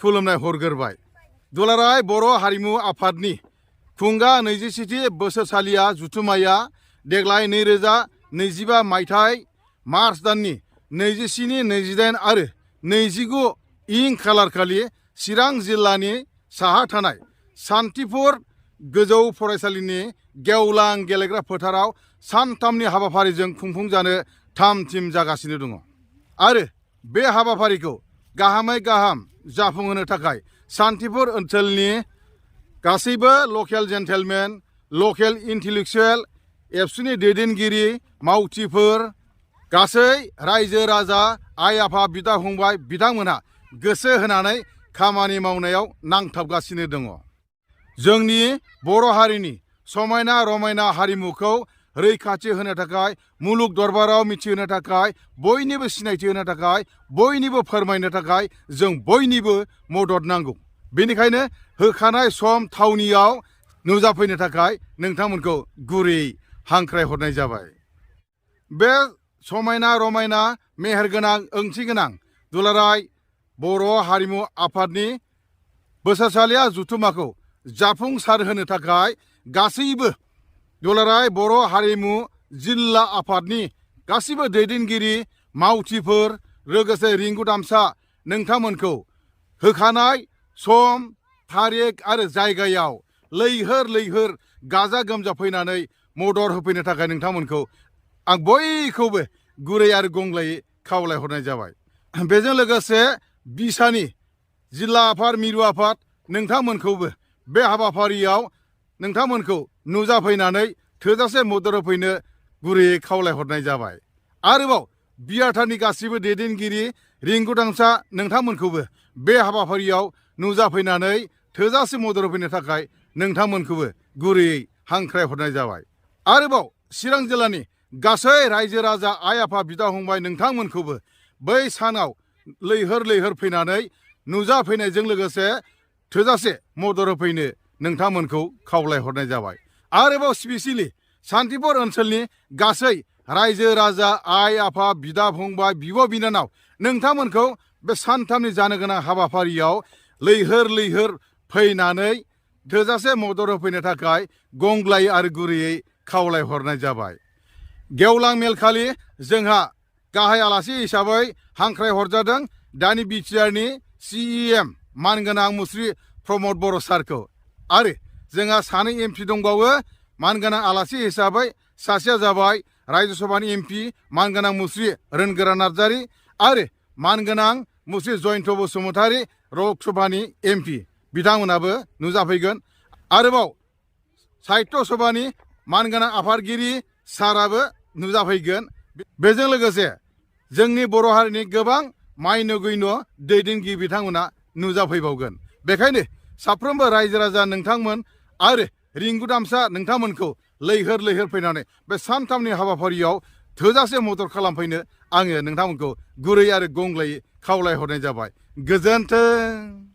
खुलुमनाय हरग्रोबाय। दुलाराय बर' हारिमु आफादनि खुंगा 27थि बोसोरसालिया जुथुम्माया देग्लाय 2025 मायथाइ मार्च दाननि 27, 28 आरो 29 इं खालारखालि चिरां जिल्लानि साहा थानाय सान्थिपुर गोजौ फरायसालिनि गेवलां गेलेग्रा फोथाराव सानथामनि हाबाफारिजों खुंफुंजानो थाम थिम जागासिनो दङ। आरो बे हाबाफारिखौ गाहामै गाहाम जाफुंहोनो थाखाय सान्थिपुर ओनसोलनि गासैबो लकेल जेन्टेलमेन, लकेल इन्टेलेक्सुवेल, एबसुनि दैदेनगिरि मावथिफोर, गासै रायजो राजा, आइ आफा, बिदा फंबाय बिथांमोनहा गोसो होनानै खामानि मावनायाव नांथाबगासिनो दङ। जोंनि बर' हारिनि समायना रमायना हारिमुखौ रैखाथि होनो थाखाय, मुलुग दरबाराव मिथिहोनो थाखाय, बयनिबो सिनायथि होनो थाखाय, बयनिबो फोरमायनो थाखाय जों बयनिबो मदद नांगौ। बेनिखायनो होखानाय सम थावनियाव नुजाफैनो थाखाय नोंथांमोनखौ गुरै हांख्रायहरनाय जाबाय। बे समायना रमायना मेहेरगोनां ओंथिगोनां दुलाराय बर' हारिमु आफादनि बोसोरसालिया जुथुम्माखौ जाफुंसार होनो थाखाय गासैबो दुलाराय बर' हारिमु जिल्ला आफादनि गासैबो दैदेनगिरि मावथिफोर लोगोसे रिंगु दामसा नोंथांमोनखौ होखानाय सम, थारिख आरो जायगायाव लैहोर लैहोर गाजा गोमजा फैनानै मदद होफैनो थाखाय नोंथांमोनखौ आं बयखौबो गुरै आरो गंग्लायै खावलायहरनाय जाबाय। बेजों लोगोसे बिसानि जिल्ला आफाद, मिरु आफाद नोंथांमोनखौबो बे हाबाफारियाव नोंथांमोनखौ नुजाफैनानै थोजासे मदद होफैनो गुरैयै खावलायहरनाय जाबाय। आरोबाव बियाथारनि गासैबो दैदेनगिरि रिंगु दामसा नोंथांमोनखौबो बे हाबाफारियाव नुजाफैनानै थोजासे मदद होफैनो थाखाय नोंथांमोनखौबो गुरैयै हांख्रायहरनाय जाबाय। आरोबाव चिरां जिल्लानि गासै रायजो राजा, आइ आफा, बिदा फंबाय नोंथांमोनखौबो बै सानाव लैहोर लैहोर फैनानै नुजाफैनायजों लोगोसे थोजासे मदद होफैनो नोंथांमोनखौ खावलायहरनाय जाबाय। आरोबाव स्पेसियेलि सान्थिपुर ओनसोलनि गासै रायजो राजा, आइ आफा, बिदा फंबाय, बिब' बिनानाव नोंथांमोनखौ बे सानथामनि जानो गोनां हाबाफारियाव लैहोर लैहोर फैनानै थोजासे मदद होफैनो थाखाय गंग्लायै आरो गुरैयै खावलायहरनाय जाबाय। गेवलां मेलखालि जोंहा गाहाय आलासि हिसाबै हांख्राय हरजादों दानि बिटिआरनि CEM मानगोनां मुस्रि प्रमद बर' सारखौ। आरो जोंहा सानै MP दंबावो मानगोनां आलासि हिसाबै। सासेया जाबाय रायजो सभानि MP मानगोनां मुस्रि रोनगोरा नार्जारि आरो मानगोनां मुस्रि जयन्त बसुमतारि लक सभानि MP बिथांमोनाबो नुजाफैगोन। आरोबाव साहित्य सभानि मानगोनां आफादगिरि साराबो नुजाफैगोन। बेजों लोगोसे जोंनि बर' हारिनि गोबां मायन' गैन' दैदेनगिरि बिथांमोना नुजाफैबावगोन। बेखायनो साफ्रोमबो रायजो राजा नोंथांमोन आरो रिंगु दामसा नोंथांमोनखौ लैहोर लैहोर फैनानै बे सानथामनि हाबाफारियाव थोजासे मदद खालामफैनो आङो नोंथांमोनखौ गुरै आरो गंग्लायै खावलायहरनाय जाबाय। गोजोन्थों।